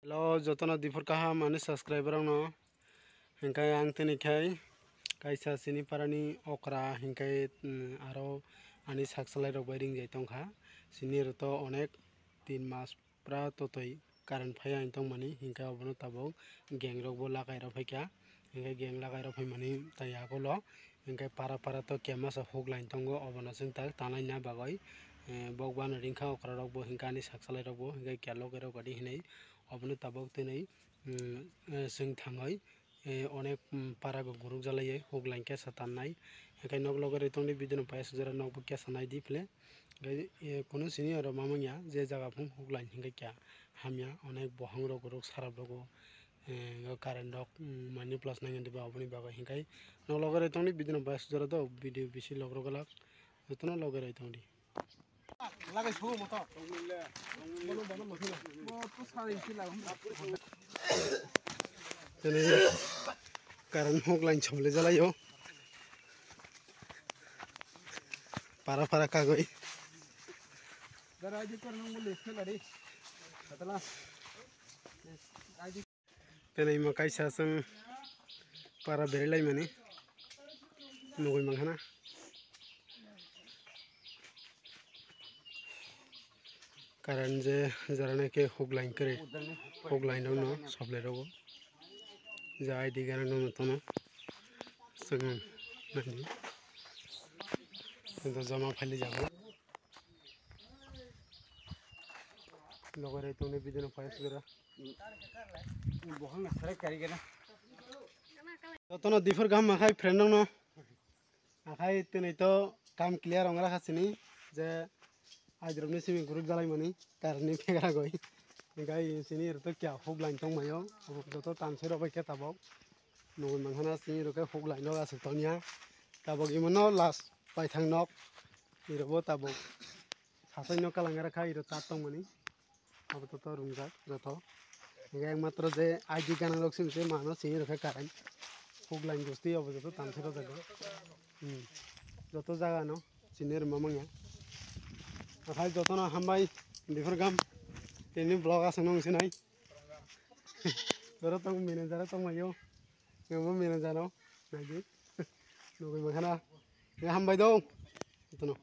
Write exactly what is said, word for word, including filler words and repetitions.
Hello, jotono diphor kaham ani subscriber rokno. Hinkhe ang tini khai kaisa chini parani okra hinkhe, mm, aro ani saksalai rok bai ringjai tongkha. Chini rok to onek tin mas pra totoi current phai ani tongmani hinkhe obono tabuk gang rok bo lakai rok phaikha. Hinkhe gang lakai rok phaimani tai yagulo hinkhe para para to kemasa huk line tongo, obono chwng tak tanai na bagwi, eh, bok bano ringkha okra rok bo hinkhe ani saksalai rok bo hinkhe kya loge rok gadi hinwi obono tabuk tini, mm, eh, chwng thangwi, eh, onek, mm, para bo guruk jalaiwi huk line kesa tannai. Hinkhe nok loge rwi tongdi video no paiya sujara nok bo kesa naidi phile. Hinkhe, eh, kunu sini oro mamanya je jaga phung huk line hinkhe kya hamya onek bohang rok guruk sarap rogo, eh, current rok, mm, mani plus nangya diba oboni bagwi hinkhe nok loge rwi tongdi video no paiya sujara do video bisi log rok galak jotono loge rwi tongdi. Tini current huk line chomle jalaio. Para para kagoi. Tini ima kaisa chwng para berai laimani nugui mankhana. Current je jora nai khe huk line kwrwi, huk line rok no supply rogo. Je I D gana no tono chwng nani. Joma phaili jago. Logorai tongni video no paiya sujara. Jotono diphor gaham makhai friend rok no. Akhai tini to kam clear ongrakha sini je aidrok ni simi group jalai mani current ni phegra goi. Hinkhe sini rok to kya huk line tongmaio. Joto tansai rok bai khe tabok. Nugui mankhana sini rok khe huk line rok aswk tongya. Tabok imo no last paithang nok. Iro bo tabok. Sasai no kalang era kha iro tat tongmani. Abo to to rungjak joto. Hinkhe ekmatro je I D ganang rok sini se mano sini rokhe current. Huk line gosti abo joto tamsai rok jago. Hmm. Joto jaga no sini rwma mangya. Akhai jotono hambai diphor gam. Tini vlog aswk nung sinai. Oro tong manager tong mayo. Nungbo manager no. Naidi. Nugui makhana. Ya hambai do. Jotono.